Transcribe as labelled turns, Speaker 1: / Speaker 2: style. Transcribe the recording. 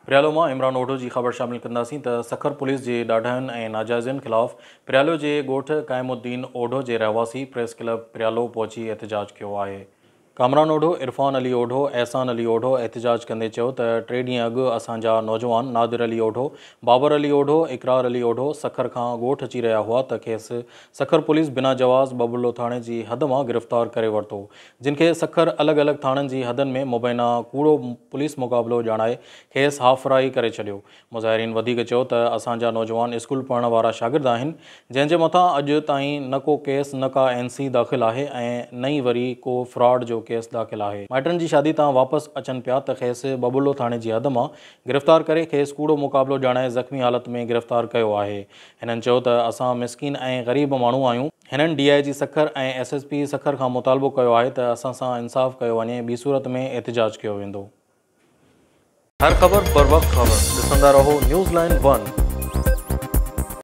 Speaker 1: پريالو مان عمران اوڍو جي خبر شامل ڪنداسين ته سکر پوليس جي ڏاڍاين ۽ ناجائزين خلاف پريالو جي ڳوٺ قائم الدين اوڍو جي رهواسي پريس ڪلب پريالو پهچي احتجاج ڪيو آهي. ڪامران اوڍو، عرفان علي اوڍو، احسان علي اوڍو احتجاج ڪندي چيو ته ٽي ڏينهن اڳ اسان جا نوجوان نادر علي اوڍو، بابر علي اوڍو، اقرار علي اوڍو سکر کان ڳوٺ اچي رهيا هئا ته کيس سکر پوليس بنا جواز ٻٻرلو ٿاڻي جي حد مان گرفتار ڪري ورتو جن کي سکر الڳ الڳ ٿاڻن جي حدن ۾ مبينا ڪوڙو پوليس مقابلو ڄاڻائي کيس هاف فرائي ڪري ڇڏيو. مظاهرين وڌيڪ چيو ته اسان جا نوجوان اسڪول پڙهڻ وارا شاگرد آهن جنهن جي مٿان اڄ تائين نه ڪو ڪيس نه ڪا اين سي داخل آهي ۽ نه ئي وري ڪو فراڊ جو ڪيس داخل آهي. مائٽن جي شادي تان واپس اچن پيا ته کيس ٻٻرلو ٿاڻي جي حد مان گرفتار ڪري کيس ڪوڙو مقابلو ڄاڻائي زخمي حالت ۾ گرفتار ڪيو آهي. هنن چيو ته اسان مسڪين ۽ غريب ماڻهو آهيون. هنن D I G Sukkur ۽ S S P Sukkur کان مطالبو ڪيو آهي ته اسان سان انصاف ڪيو وڃي ٻي صورت ۾ احتجاج ڪيو ويندو. هر خبر بروقت خبر ڏسندا رهو نيوز لائين ون.